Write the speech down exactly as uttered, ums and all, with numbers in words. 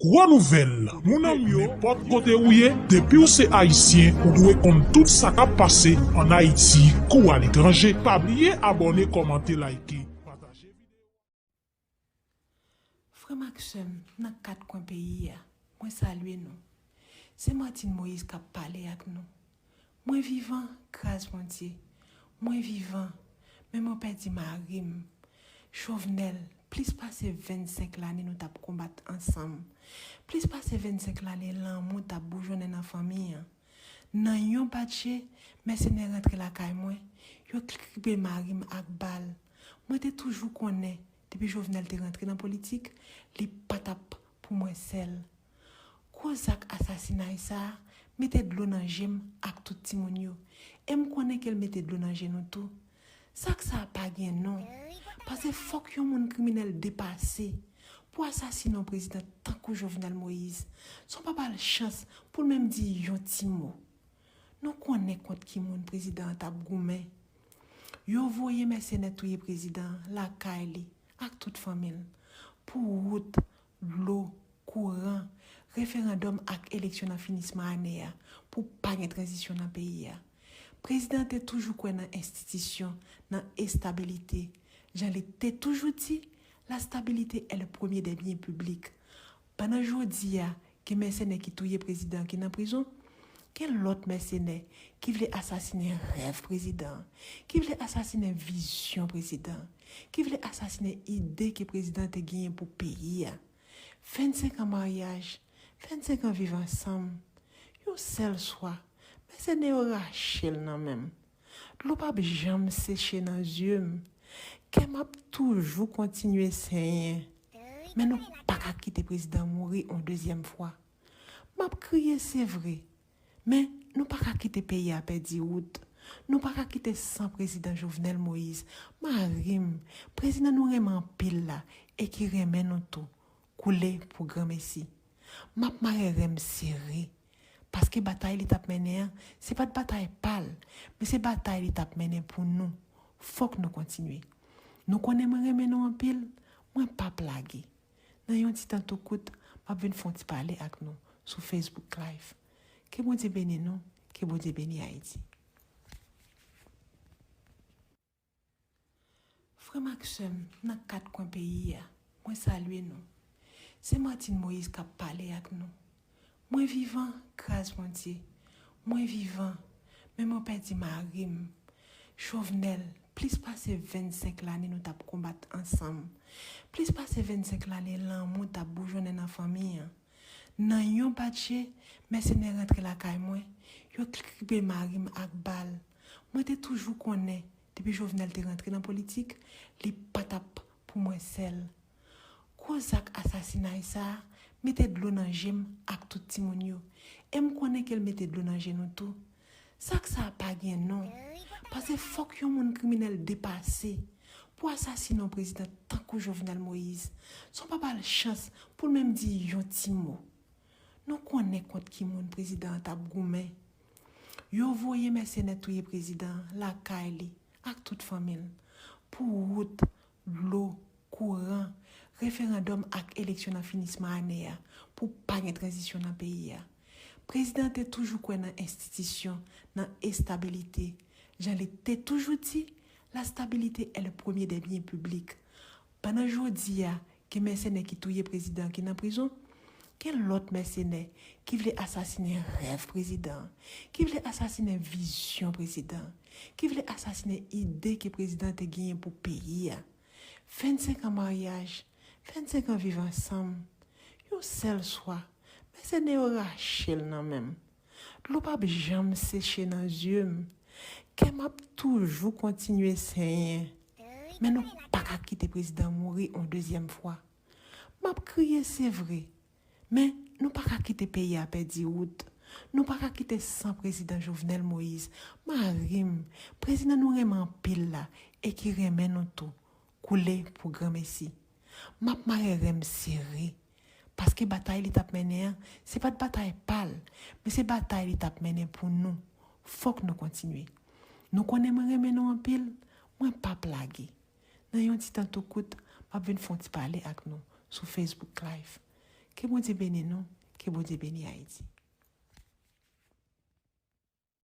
Gwo nouvèl, mon nanm yo, nenpòt kote ou ye, depi w se Ayisyen, ou dwe konn tout sa k ap pase ann Ayiti kou aletranje. Pa bliye abòne, kòmante, like, pataje videyo a. Frè m ak sè m nan kat kwen peyi a, mwen salye nou. Se Martine Moïse k ap pale ak nou. Mwen vivan, gras Bondye. Mwen vivan, men mwen pèdi mari m. Jovenel, plis pase vennsenk lane nou t ap konbat ansanm. Plis pase vennsenk lane lanmou t ap boujonnen nan fanmi an. Nan yon bat je, mèsenè rantre lakay mwen, yo kribe mari m ak bal. Mwen te toujou konnen, depi Jovenel te rantre nan politik, li pa t ap pou mwen sèl. Gwo zak asasinay sa a mete dlo nan je m ak tout timoun yo. E m konnen ke l mete dlo nan je nou tou. Zak sa a pa gen non. Paske fòk yon moun kriminèl depase pou asasinen yon prezidan tankou Jovenel Moïse, san w pa ba l chans pou l menm di yon ti mo. Nou konnen kont ki moun prezidan an t ap goumen. Yo voye mèsenè touye prezidan an lakay li ak tout fanmi l pou wout, dlo, kouran, referandòm ak eleksyon nan finisman ane a pou pa gen tranzisyon nan peyi a. Prezidan an te toujou kwè nan enstitisyon, nan estabilite. Jan li te toujou di, la stabilité est le premier des biens publics. Pandan jodi a, gen mèsenè ki touye prezidan an ki nan prizon, gen lòt mèsenè ki vle asasinen rèv prezidan an, ki vle asasinen vizyon prezidan an, ki vle asasinen ide ke prezidan an te genyen pou peyi a. Vennsenk an maryaj, vennsenk an viv ansanm, yon sèl swa, mèsenè yo rache l nan men m. Dlo p ap janm seche nan zye m. Kè m ap toujou kontinye senyen. Men nou pa ka kite prezidan mouri yon dezyèm fwa. M ap kriye, se vre. Men nou pa ka kite peyi a pèdi wout. Nou pa ka kite san prezidan Jovenel Moïse, mari m, prezidan nou renmen anpil la e ki renmen nou tou, koule pou granmesi. M ap mare ren m sere. Paske batay li t ap mennen an, se pa t batay pa l, men se batay li t ap mennen pou nou. Fòk nou kontinye. Nou konnen mwen renmen nou anpil, mwen p ap lage. Nan yon ti tan tou kout, m ap vin fè yon ti pale ak nou sou Facebook Live. Ke Bondye beni nou, ke Bondye beni Ayiti. Frè m ak sè m nan kat kwen peyi a, mwen salye nou. Se Martine Moïse k ap pale ak nou. Mwen vivan, gras Bondye. Mwen vivan, men mwen pèdi mari m. Jovenel, plis pase vennsenk lane nou t ap konbat ansanm. Plis pase vennsenk lane lanmou t ap boujonnen nan fanmi an. Nan yon bat je, mèsenè rantre lakay mwen, yo kribe mari m ak bal. Mwen te toujou konnen, depi Jovenel te rantre nan politik, li pa t ap pou mwen sèl. Gwo zak asasinay sa a mete dlo nan je m ak tout timoun yo. E m konnen ke l mete dlo nan je nou tou. Zak sa a pa gen non. Paske fòk yon moun kriminèl depase pou asasinen yon prezidan tankou Jovenel Moïse, san w pa ba l chans pou l menm di yon ti mo. Nou konnen kont ki moun prezidan an t ap goumen. Yo voye mèsenè touye prezidan an lakay li ak tout fanmi l pou wout, dlo, kouran, referandòm ak eleksyon nan finisman ane a pou pa gen tranzisyon nan peyi a. Prezidan an te toujou kwè nan enstitisyon, nan estabilite. Jan li te toujou di, la stabilité est le premier des biens publics. Pandan jodi a, gen mèsenè ki touye prezidan an ki nan prizon, gen lòt mèsenè ki vle asasinen rèv prezidan an, ki vle asasinen vizyon prezidan an, ki vle asasinen ide ke prezidan an te genyen pou peyi a. Vennsenk an maryaj, vennsenk an viv ansanm, yon sèl swa, mèsenè yo rache l nan men m. Dlo p ap janm seche nan zye m. Kè m ap toujou kontinye senyen. Men nou pa ka kite prezidan mouri yon dezyèm fwa. M ap kriye, se vre. Men nou pa ka kite peyi a pèdi wout. Nou pa ka kite san prezidan Jovenel Moïse, mari m, prezidan nou renmen anpil la e ki renmen nou tou, koule pou granmesi. M ap mare ren m sere. Paske batay li t ap mennen an, se pa t batay pa l, men se batay li t ap mennen pou nou. Fòk nou kontinye. Nou konnen mwen renmen nou anpil, mwen p ap lage. Nan yon ti tan tou kout, m ap vin fè yon ti pale ak nou sou Facebook Live. Ke Bondye beni nou. Ke Bondye beni Ayiti.